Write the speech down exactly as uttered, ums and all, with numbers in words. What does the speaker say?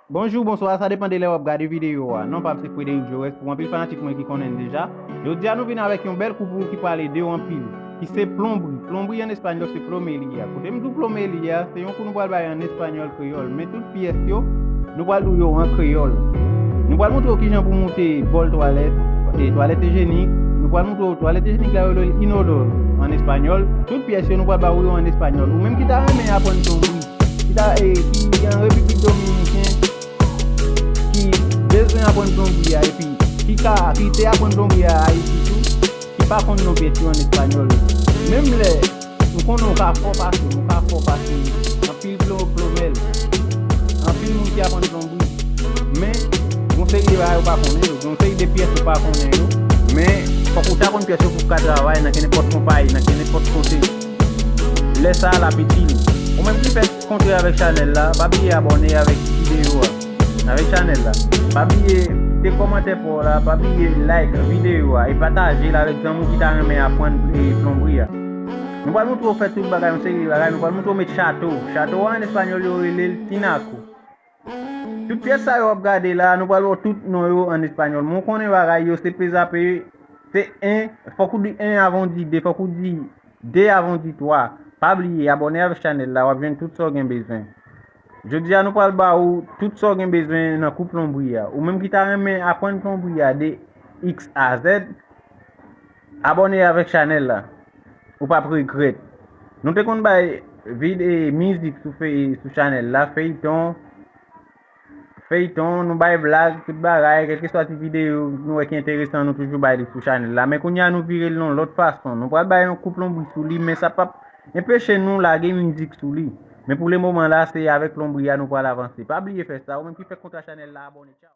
Bonjou, bonswa, sa depann de lè w ap gade videyo a. Non pa m se Frédéric Jaurès, pou anpil fanatik mwen ki konnen m deja. Jodi a nou vin avèk yon bèl koup pou ki pale de yo anpil, ki se plonbri. Plonbri an espanyòl se plomería. Kote m di w plomería, se yon kou nou pral bay an espanyòl kreyòl, men tout pyès yo, nou pral di w yo an kreyòl. Nou pral montre w kijan pou moute bòl twalèt, e twalèt ijenik. Nou pral montre w twalèt ijenik la yo rele l inodor an espanyòl. Tout pyès yo nou pral ba w yo an espanyòl. Ou menm ki ta renmen aprann plonbri, ki ta, e, ki an Repiblik Dominiken, ki bezwen aprann plonbri a, epi ki ka, ki te aprann plonbri a Ayiti tou, ki pa konn non pyès yo an espanyòl. Menm lè m konnen w ka fò pase m, w ka fò pase anpil plo-, plomèl, anpil moun ki aprann plonbri. Men, gon seri de bagay ou pa konnen yo, gon seri de pyès ou pa konnen yo. Men, fòk ou ta konn pyès yo pou w ka travay nan kenenpòt konpayi, nan kenenpòt kote. Lè sa a, l ap itil ou. Ou menm ki fèk kontre avèk chanèl la, pa bliye abòne avèk videyo a, avèk chanèl la. Pa bliye kite kòmantè pa w la, pa bliye like videyo a e pataje l avèk zanmi w ki ta renmen aprann, e, plonbri a. Nou pral montre w fè tout bagay, yon seri de bagay. Nou pral montre w met chato. Chato a, an espanyòl, yo rele l tinaco. Tout pyès sa yo w ap gade la, nou pral wè tout non yo an espanyòl. Men w konnen bagay yo, se pe zape, se en, fòk ou di en avan w di de, fòk ou di de avan w di twa. Pa bliye, abòne avèk chanèl la, w ap jwenn tout sa w gen bezwen. Jodi a, nou pral ba ou tout sa w gen bezwen nan kou plonbri a. Ou menm ki ta renmen aprann plonbri a de X a Z, abòne avèk chanèl la. Ou p ap regrèt. Nou te konn bay vid-, e, mizik sou fe-, sou chanèl la, feyton, feyton, nou bay blag, tout bagay, kèlkeswa ti videyo nou wè ki enteresan, nou toujou bay li sou chanèl la. Men kounye a, nou vire l yon lòt fason. Nou pral bay yon kou plonbri sou li, men sa p ap enpeche nou lage mizik sou li. Men pou le moman la, se avèk plonbri a nou pral avanse. Pa bliye fè sa, ou menm ki fèk kontre a chanèl la, abòne. Tchaw.